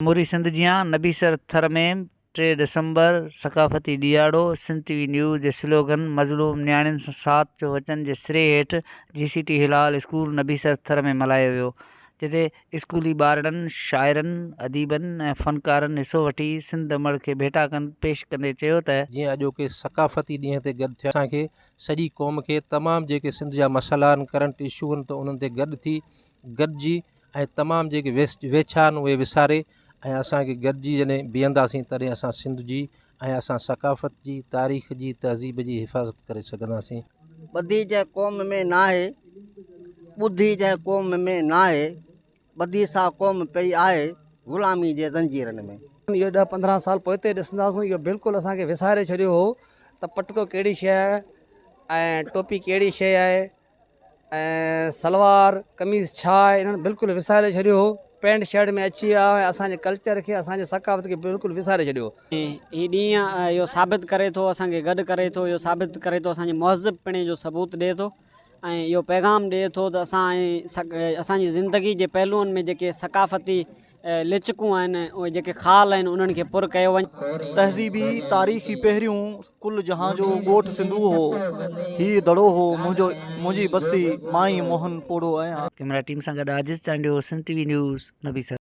سموري سنڌ جيان نبي سر ٿر ۾ ٽي ڊسمبر ثقافتي ڏيهاڙو سنڌ ٽي وي نيوز جي سلوگن مظلوم نياڻين سان ساٿ جو وچن جي سري هيٺ G C T Hilal school Nabisar Thar ۾ ملهايو ويو جتي اسڪولي ٻارڙن، شاعرن، اديبن ۽ فنڪارن حصو وٺي سنڌ امڙ کي ڀيٽا پيش ڪندي چيو ته. جيئن اڄوڪي ثقافتي ڏينهن تي گڏ ٿيا اسان کي سڄي قوم کي تمام جيڪي سنڌ جا مسئلا آهن ڪرنٽ اشو آهن ته انهن تي گڏ ٿي گڏجي ۽ تمام جيڪي ويڇا آهن اهي وساري ۽ اسان کي گڏجي جڏهن بيهنداسين تڏهن اسان سنڌ جي ۽ اسان ثقافت جي تاريخ جي تهذيب جي حفاظت ڪري سگهنداسين. ٻڌي جنهن قوم ۾ ناهي، ٻڌي جنهن قوم ۾ ناهي، ٻڌي سا قوم پئي آهي غلامي جي زنجيرن ۾. اهو ڏهه 15 سال پوئتي ڏسنداسون اهو بلڪل اسان کي وساري ڇڏيو هو ته پٽڪو ڪهڙي شيء آهي ۽ ٽوپي ڪهڙي شيء آهي ۽ سلوار قميص ڇا آهي انهن بلڪل وساري ڇڏيو هو پينٽ شرٽ ۾ اچي ويا ۽ اسان جي ڪلچر کي اسان جي ثقافت کي بلڪل وساري ڇڏيو. هي ڏينهن اهو ثابت ڪري ٿو اسان کي گڏ ڪري ٿو اهو ثابت ڪري ٿو اسان جي مهذب پڻي جو ثبوت ڏئي ٿو ۽ اهو پيغام ڏئي ٿو ته اسان اسان جي زندگي جي پهلوئن ۾ جيڪي ثقافتي لچڪون آهن اهي جيڪي خال آهن انهن کي پر ڪيو وڃي. تهذيبي تاريخي پهريون ڪل جهان جو ڳوٺ سنڌو هو، هيء دڙو هو منهنجو منهنجي بستي، مان ئي موهن پوڙهو آهيان. ڪئميرا ٽيم سان گڏ Ajiz Chandio, Sindh T V news, Nabisar.